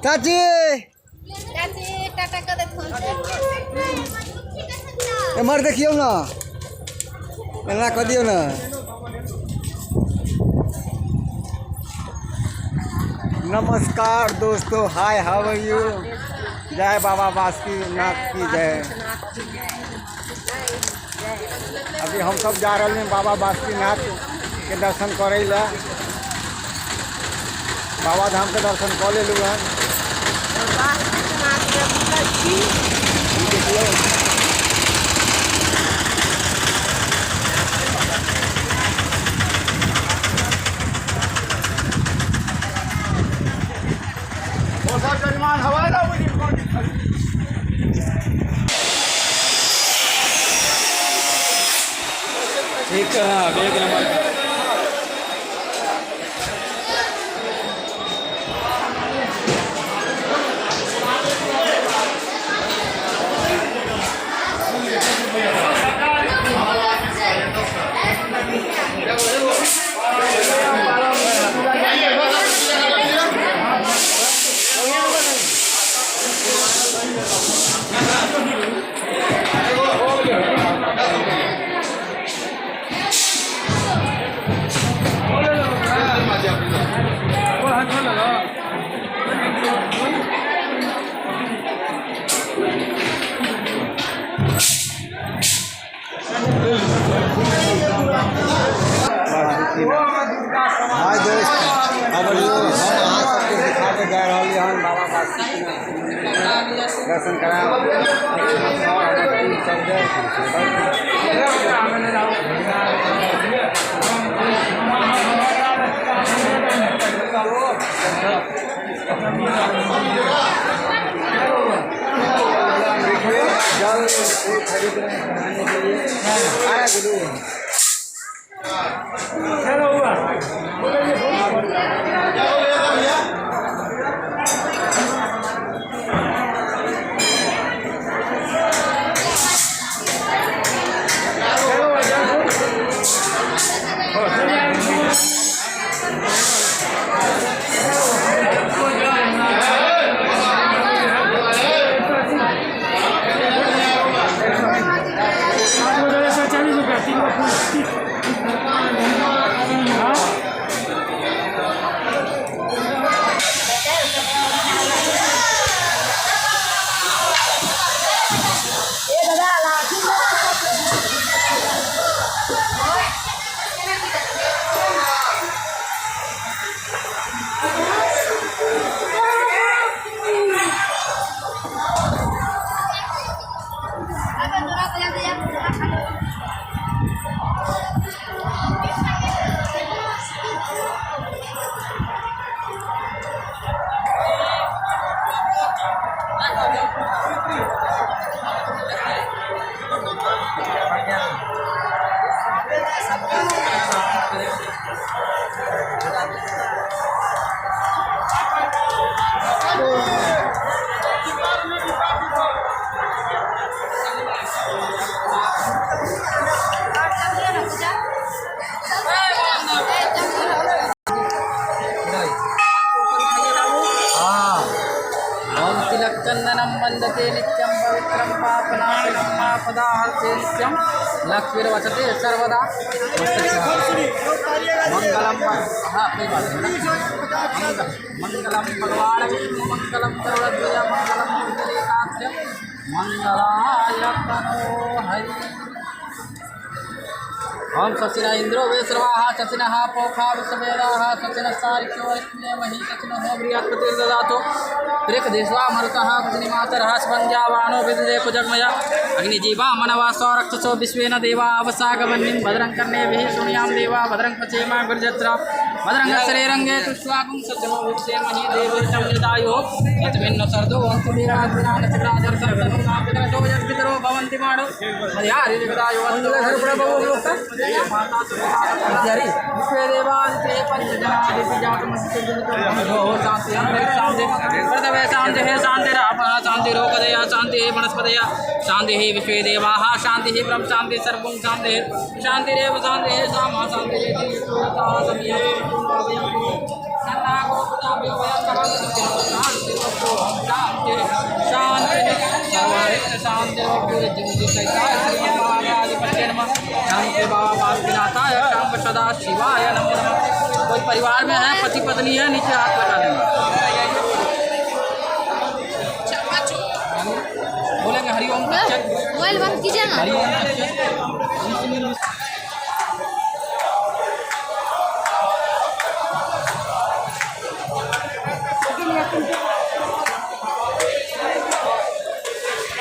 चाची टाटा कर एम्हर देखियौ ना, एना कऽ दियौ ना। नमस्कार दोस्तों, हाय how are you. जय बाबा बासुकीनाथ की जय। अभी हम सब जा रहे हैं बाबा बासुकीनाथ के दर्शन करे ला। बाबा धाम के दर्शन कर लेलू हन। देखियौ ठीक है, एक नंबर का। हाय दोस्त, हम अहाँ सबके दिखा के जा रहल हन बाबा बासुकीनाथ दर्शन करा। देखिए जल फूल खरीद रहे हैं चढ़ाने के लिए। आया गुलू। ओम तिलक चंदनम वंदते नित्यं पवित्रं पापनाशनं आपदाहर्ते नित्यं लक्ष्मीर्वसते सर्वदा। मंगलम, हाँ कोई बात नहीं। मंगलम भगवान विष्णु, मंगलम गरुड़ध्वज, मंगलम पुंडरीकाक्ष, मंगलाय तनो हरि। ओम सचिन इंद्रो वेश्रवाः सचिनः पोखा विश्ववेदाः सचिनस्तारिक्षो वैष्णेमहि सचिनो बृहस्पतिर्ददातु ऋक्देश्वा मरुतः पत्नीमातरः स्पन्द्यावानो विदुदे कुजग्मय अग्निजीवा मनवा सौरक्षसो विश्वेन देवा अवसागवन्निं भद्रं कर्णेभिः शृणुयां देवा भद्रं पचेमा गुर्जत्र भद्रं शरीरङ्गे तुष्वागुं सत्यमो भुक्ष्येमहि देवहितं यदायुः तस्मिन्न सर्दो वन्तु वीराधिरानचक्राधरसर्वो भवन्ति माणो विश्वे देवादिते पञ्चजनादिति शान्तिः शान्तिरापः शान्तिरोगदया शान्तिः वनस्पतयः शान्तिः विश्वे देवाः शान्तिः ब्रह्म शान्तिः सर्वं शान्तिः शान्तिरेव शान्तिः सामा शान्तिरेति शांति बाबा बासुकीनाथाय शाम सदा शिवाय नमो नमः। कोई परिवार में है, पति पत्नी है, नीचे हाथ लगा देंगे, बोलेंगे हरिओम तत्सत। मोबाइल बंद कीजिए ना। हरिओम तत्सत।